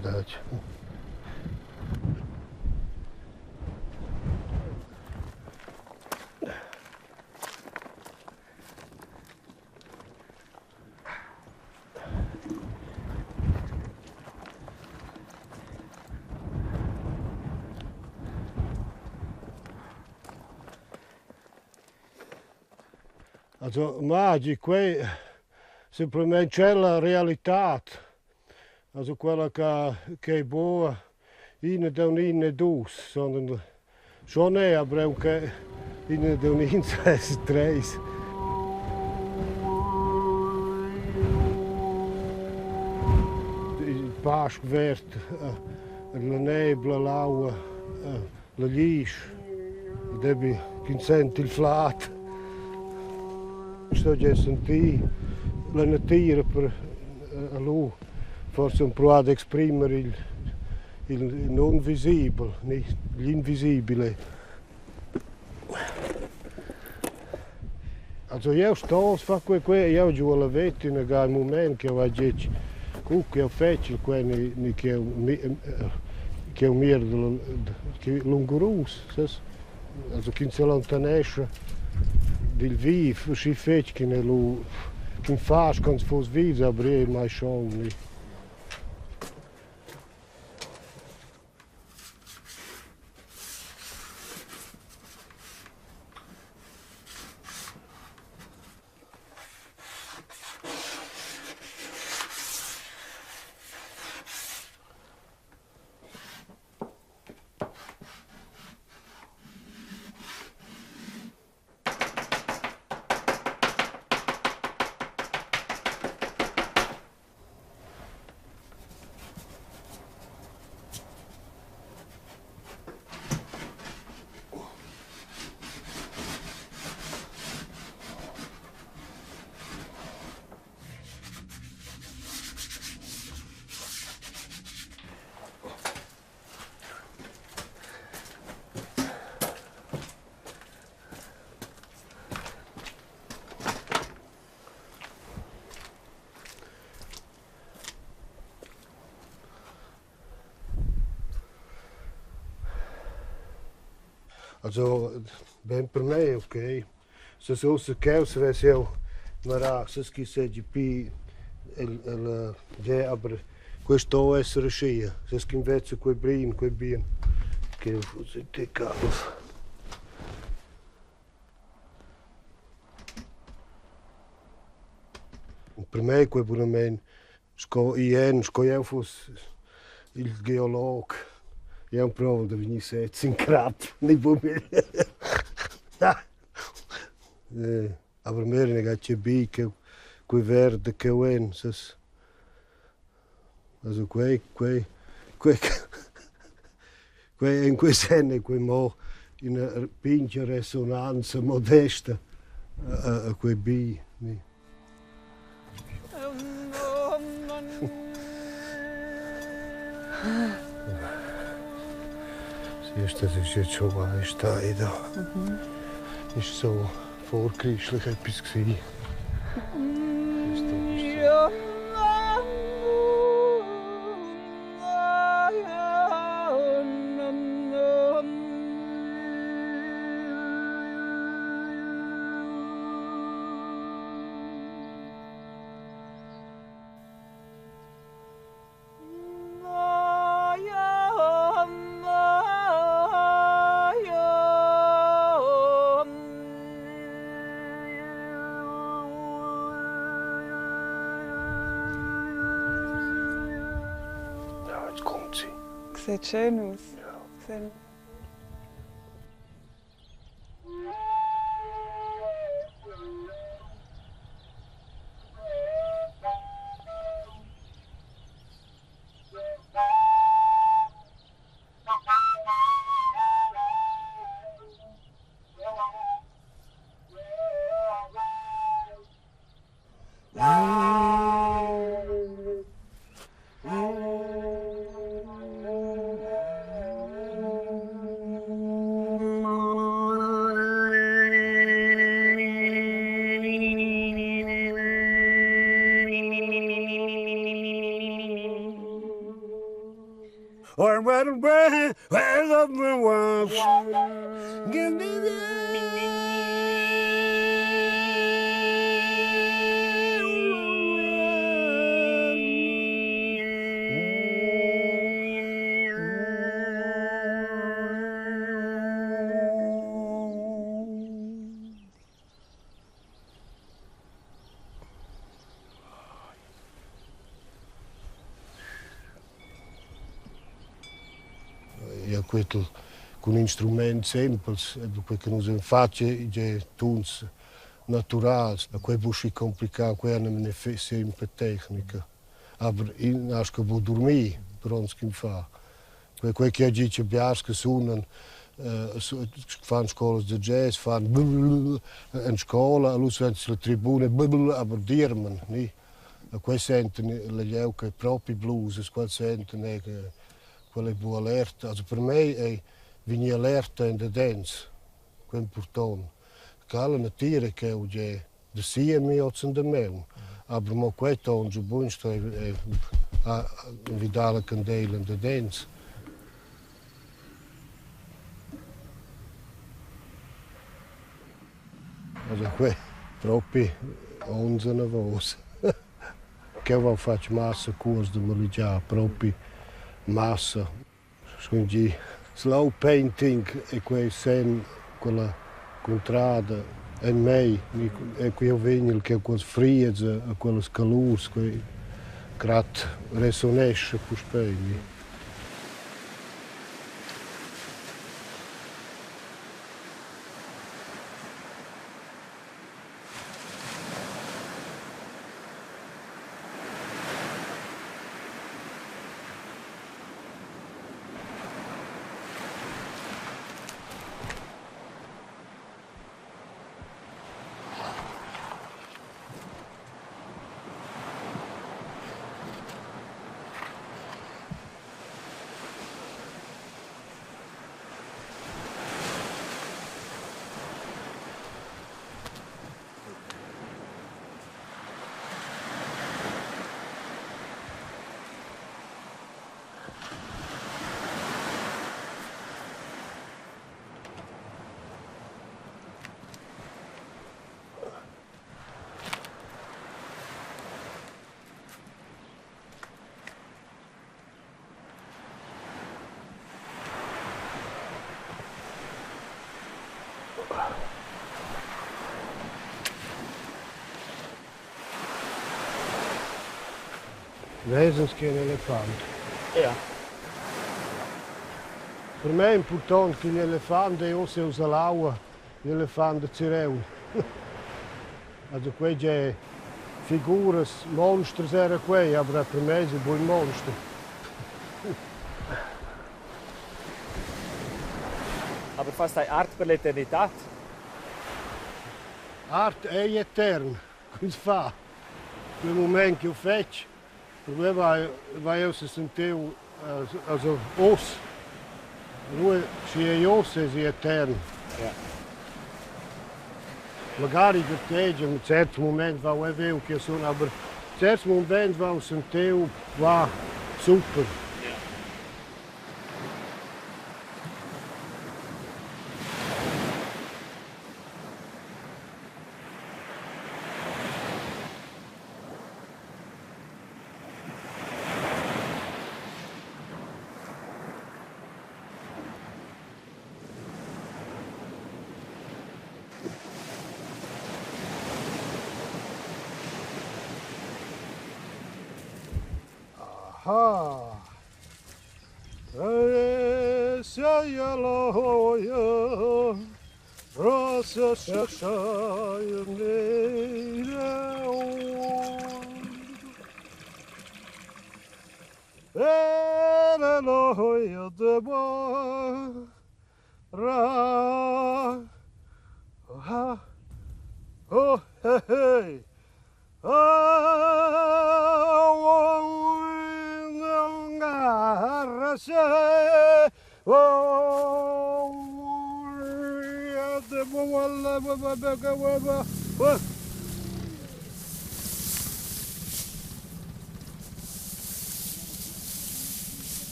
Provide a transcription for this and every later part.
Adatg. Also magi quei semplamein tschella realitad, also quella che ch'ei buca ina da in e dus, sondern schon è aber aunc ina da in ses treis. Il pastg verd, la nebla, l'aua, la glisch, devi ch'ins senti il flad. Sto gia sentir la natira per lu forsa empruar d'exprimer il il non visibel, l'invisibile. Also jeu stos far quei quei, jeu giu alla veta ina ga in mument ch'jeu hai getg cu ch'jeu fetschel quei ni ni ch'jeu ch'jeu mir lungurus, sas? Also ch'ins s'allontanescha dil viv aschi fetg ch'in ei lu ch'in fa sco ins fuss vivs aber ei mai schon ni. Also ben per mei ok. Se ussa cheu savess jeu mirar se chi seigi pi el el ge aber quei sto esser aschia. Se sch'in vezza quei brin, quei bien che fuss Per mei quei bunamein sco ien, sco jeu fuss il geolog. Jeu emprovel da vegnir sez in crap, ni buc Aber mehr ne che bi che quei verde cheu en, ses. Also quei, quei, quei, quei in quei senn è quei mo ina pintga resonanza modesta a, a quei bi. Ni. Siehst, das ist jetzt schon weiss da. Ist so vorchristlich etwas gewesen. Ja, jetzt kommt sie. Sieht schön aus. Ja. Ja quetel cun instruments sempels, quei che nus havein fatg ei tuns naturals. Quei ei buca schi complicau, quei ei ina sempla tecnica. Aber in astga buca durmir duront ch'in fa. Quei quei che gi che biars che sunan fan scolas da jazz, fan en scola, lu suenter la tribuna aber diermen, ni? E quei senten la glieud che propi blues, quels senten è che quella è bu alerta. Also per mei ei vegnir alerta in dadens, quei impurtont. Quella natira ch'eu ge da siemi oz in damaun. Aber mo quei ton giu bun sto envidar la candeila endadens. Also quei propi onns anavos. Ch'eu vau fatg massa cuors da malegiar, propi massa. Sco gi slow painting e quei sen quella cuntrada en mei e qui eu vegnel che quels frieds e quellas calurs quei grad resonescha puspei. Vesas che in elefant. Ja. Per me è impurtont ch'igl elefant ei ussa ius all'aua, igl elefant da Zireun. Also quei ge figuras, monsters era quei, aber per me es il buc in monster. Aber fast ei art per l'eternitad? Art ei etern, quins fa. Quel mument ch'jeu fetsch, per me vai, vai jeu sesentiu also oss. Lu schi ei oss esi etern. Ja. Magari gartegia in certs mument vau ei viu che sun, aber certs muments vau sentiu va super. Ja. Aha!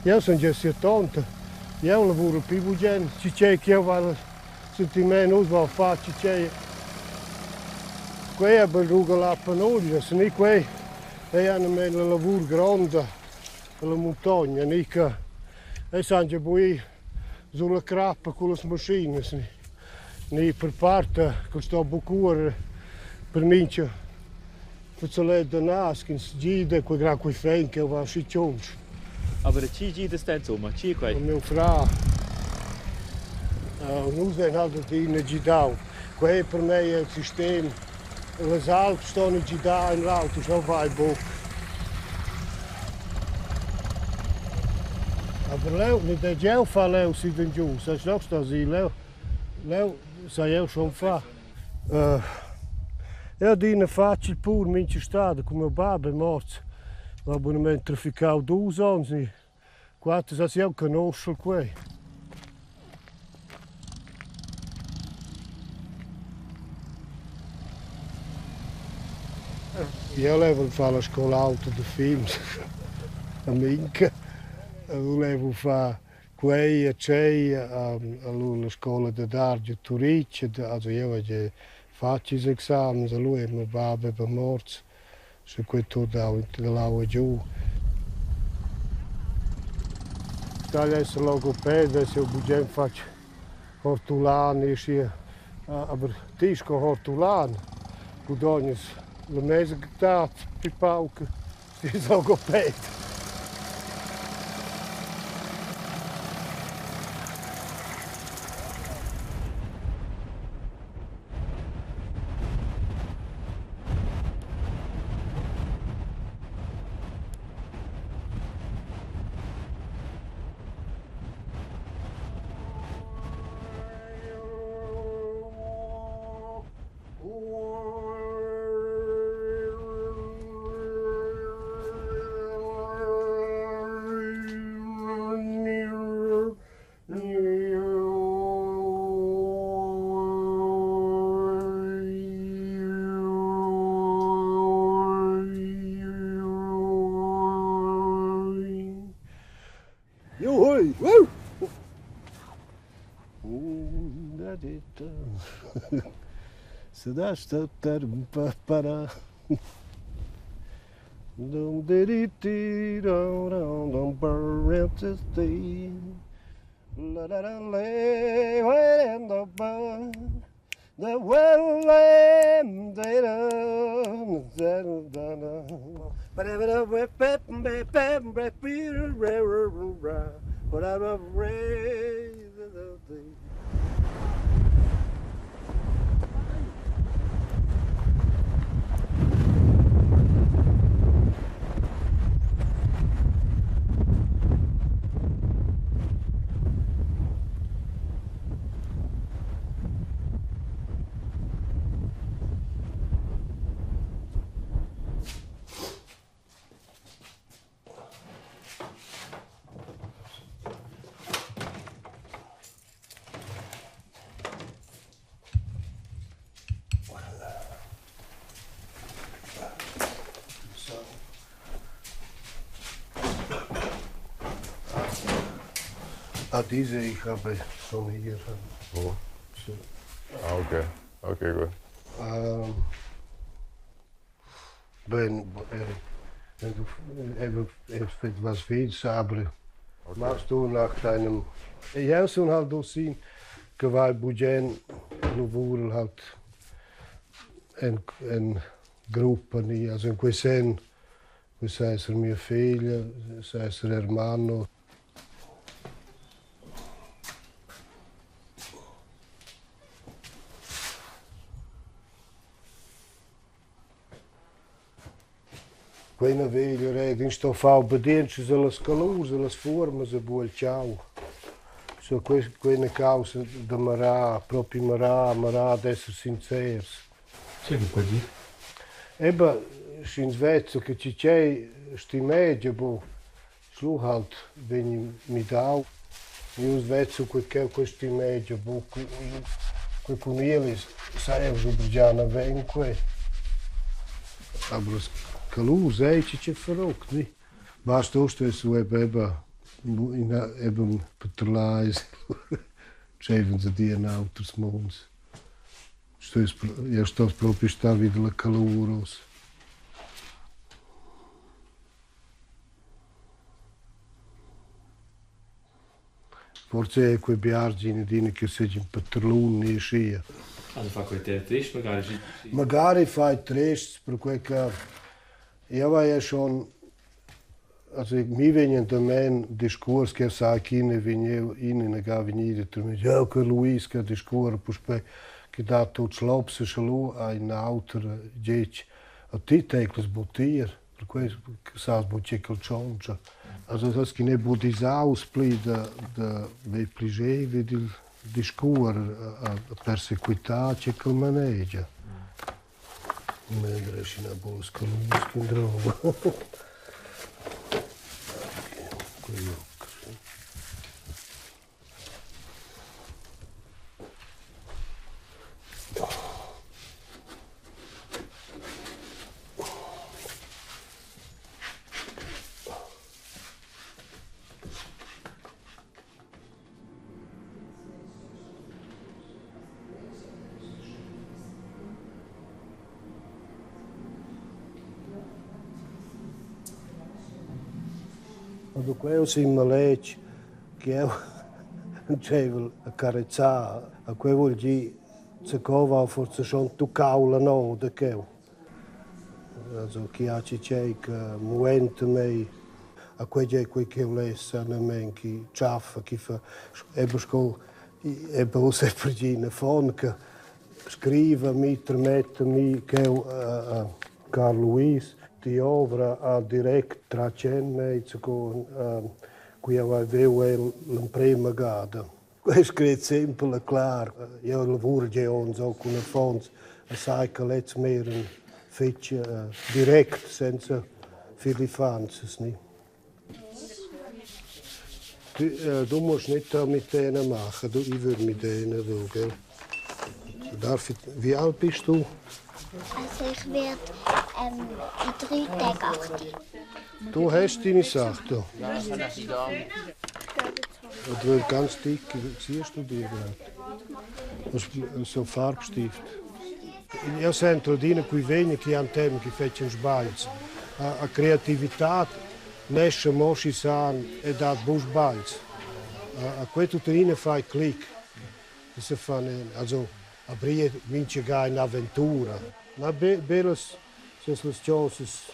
Jeu sun gia siatonta. Jeu lavurel pli bugen. Tgei ch'jeu vai sentiment nus va far tgei. Quei ei per rugalar panuglias, ni quei ei anamein la lavur gronda alla muntogna, ni che ei san gia buc ir sulla crappa cullas maschinas, ni ni per part ch'el sto buc cuorer per mintga fazzolet da nas ch'ins gida quei grad quei fein ch'jeu va aschi tgunsch. Aber chi gidas te insomma? Chi è quei? Miu frar. Nus vein halt adina gidau. Quei ei per mei il sistem. Las alps ston gidar in l'auter, sche vai buc. Aber leu, ni da jeu fa leu si giu, sai schloch sta si leu. Leu sai jeu schon far. Eu adina fatg il pur mincha stad cun miu bab è morts. Va bunamain traficau dus onns ni quatter, sa jeu conoschel quei. Jeu level far la scola auta da films a Minca. Volevo far Quei e tschei allura la scola dad art giu Turitg ed also jeu hai gia fatg ils examens, allura ei miu bab era morts, sche quei tut dau dall'aua giu. Stagl esser logoped vess jeu bugen fatg hortulan e aschia, aber ti sco hortulan gudognas la mesadad pli pauc che logoped. Juhui! Woo! Ah, diese, ich habe schon hier. Wo? So. Ah, okay. Okay, gut. Wenn, wenn du eben etwas willst, aber machst du nach deinem. Jeu sun halt uss in che vai bugen lavurel halt en, en gruppa ni, also in quei senn, quei sa esser mia feglia, sa esser Ermanno. Quei na veglia red, ins sto far obedientschas allas colurs, allas fuormas e buc al tgau. So quei quei è una causa da marar, propi marar, marar d'esser sincers. Tgei vul quei dir? Eben, sch'ins vezza che tgei stimegia bu Schlu halt vegn midau. Nus vezzu quei ch'eu quei stimegia buc. Quei cun ielis sai eu schubergiar naven quei. Aber las calurs ei che che verrückt, ni? Basta uss stuess eu beba. Ina eben paterlais dschevan se dir in auters munds. Stöss, ja stoss propi star vi dalla calur uss. Forse è quei biars ina adina che seigi in paterlun ni aschia. Also fa quei te trist magari schi Magari fai trests perquei che jeu vai era schon also mi vegn entamen discuors che sai ch'in è vegniu in ina vegnida ter ja che Luis che discuora puspei che dat tuts lops e sche lu ha in auter getg a ti teclas buttier perquei sas buc tgei ch'el tschontscha. Also das chi n'è buc disaus pli da da vei pli vid il discuor a persequitar tgei ch'el manegia. Mentre esci una buona colus che droga. Also quel sin maletg ch'jeu entscheivel a carezzar, a quei vul dir zaco va forsa schon tuccau la noda cheu. Also chi ha tgei che muenta mei a quei ei quei ch'jeu less sanamein chi tschaffa, chi fa eben sco eben ussa per dir in affon che scriva mi, termetta mi cheu a Carl Luis ti ovra ha direct tratg en mei zaco cu jeu hai viu el l'emprema gada. Quei scret sempel e clar. Jeu lavur gia onns cun affons e sai che lezs miran fetg direct senza firlefanzas, ni. Du, du musst nicht da mit denen machen, du, ich würde mit denen da, gell? Darf ich, wie alt bist du? Also ich werde in 3 Tagen 8. Du hast deine Sache da. Oder ganz dick, siehst du die gerade? Das ist so Farbstift. Io sento adina cui vegna che han tem che fetschan sbagls. A, a creatività nesce mo schi san e dat bu sbagls. A, a quei tuttenina fai clic. Se fan, also a brie mincha ga in'aventura. Ma be, bellas ses las chosas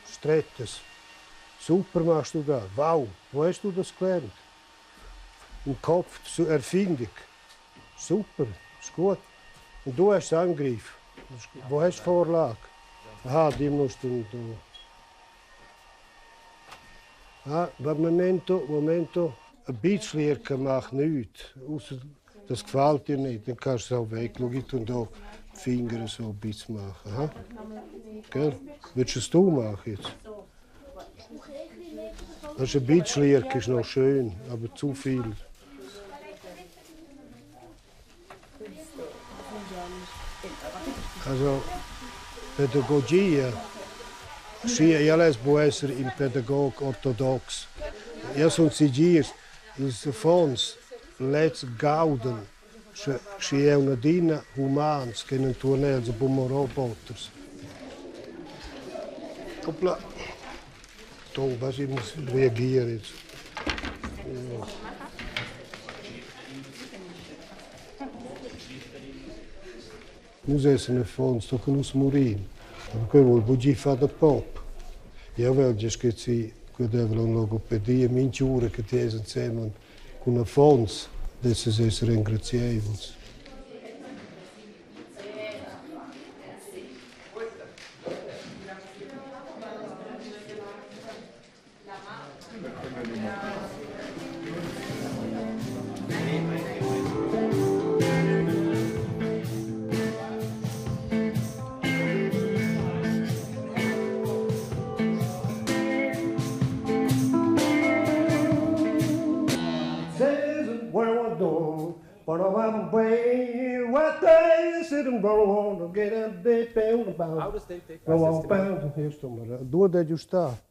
strettas. Super machst du da. Wow, wo hast du das gelernt? Im Kopf, Erfindung. Super, ist gut. Und du hast es auch im Griff. Wo hast du Vorlage? Aha, die musst du... du. Ah, momento, momento. Ein bisschen macht nichts. Ausser, das gefällt dir nicht. Dann kannst du es auch weg. Schau, ich tue da die Finger so ein bisschen machen. Aha. Gell? Willst du es du machen jetzt? Das ist ein bisschen ist noch schön, aber zu viel. Also, pedagogia, sì, io les può essere in pedagog ortodox. Io sono sigirs, ils affons lets gauden, sche, sche è una dina humans che non tuonels bumo roboters. Hoppla. Da, was ich muss reagieren jetzt. Ja. Nus essan affons tochen nus murin. Aber quei vul buc dir far da pop. Jeu vel gia scret si quei deva la logopedia mintg'ura che ti es ensemen cun affons desses esser engrazieivels. Due da aggiustare.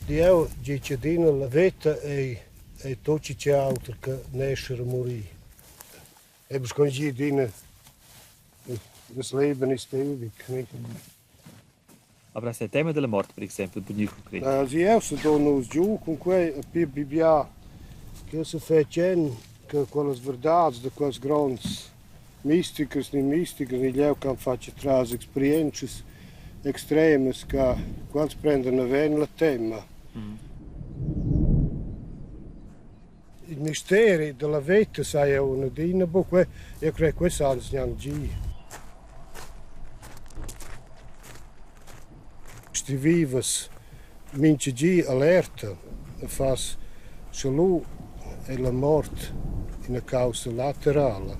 Jeu ditg adina, la veta ei ei tut tgei auter che nescher e murir. Eben sco ins gi adina, das Leben ist ewig. Aber has il tema della mort per exempel gnü concret? Also jeu sedon nus giu cun quei e pli bi bia che sefetschien che quellas verdads da quels gronds mistichers ni misticas ni glieud che han fatg atras experientschas extremas che quels prendan naven la tema. Il misteri dalla veta sai jeu adina buc, jeu crei quei san ins gnanc dir. Ti vivas mintga gi allerta e fas sche lu ei la mort ina caussa laterala.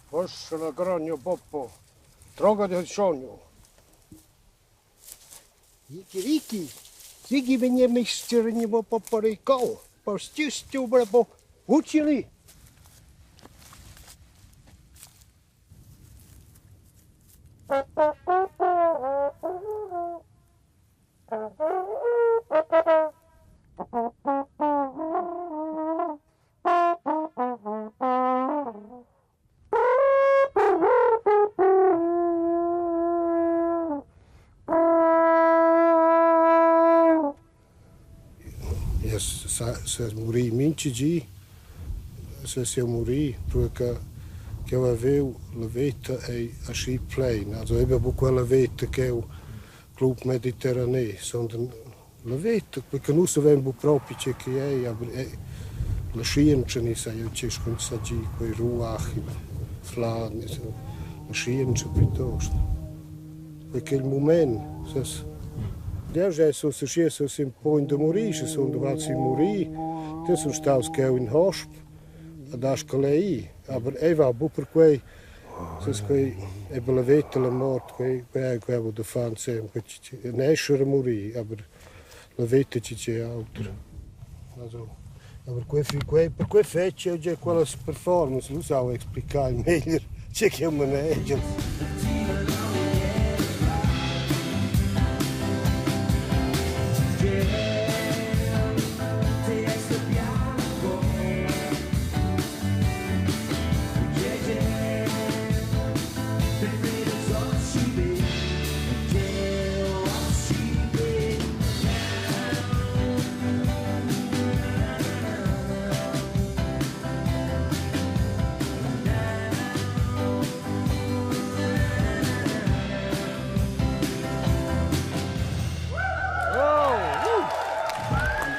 Forse la grogna poppo, droga del sogno. Riki, Ziggy mnie mistrz poporykał, po uczyli. Se morì mincha gi, se seu morì, perché ch'jeu haveu la veta ei aschi pleina. Also eben buc quella veta ch'jeu Club Mediterranee, sondern la veta, perché nus savein buc propi tgei che ei, aber la scienza ni sai jeu tgei sco ins sa dir, quei ruach, il flan, la scienza plitost. Perché il mument, sas, jeu jeu sun segirs sun pugn da murir, sche sun davart sin murir, jeu sun staus cheu in hosp ad Ascalei, aber ei va buc per quei, sas quei eben la veta e la mort, quei quei ei quei da far insem, nescher e murir, aber la veta tgi tgei auter. Also, aber quei quei per quei fetg jeu gia quellas performance, lu sau explicar meglier tgei ch'jeu manegiel.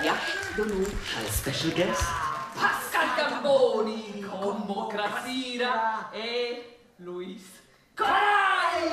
Giacht d'onur al special guest Pascal Gamboni con Mocrazira e Luis Coray!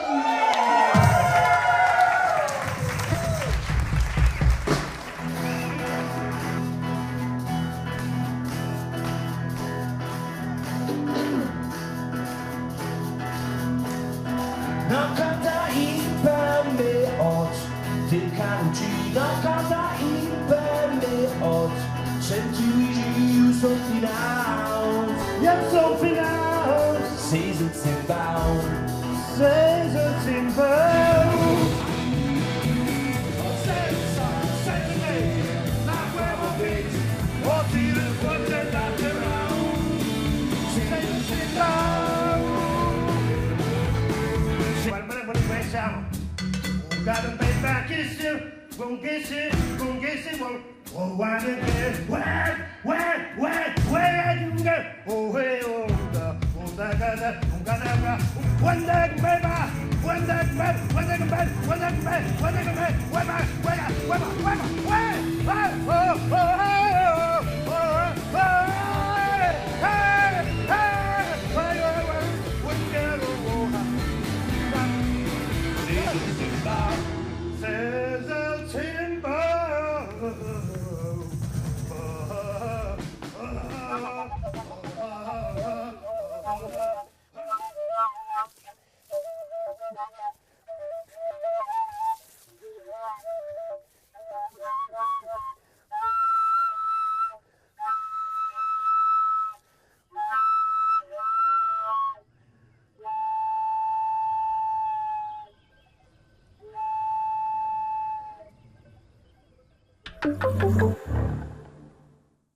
Non canta in per me oggi, te carucci, non canta in per me oggi, senti io sono finaus, Io son finaus, Seasons in bound. seasons in bound.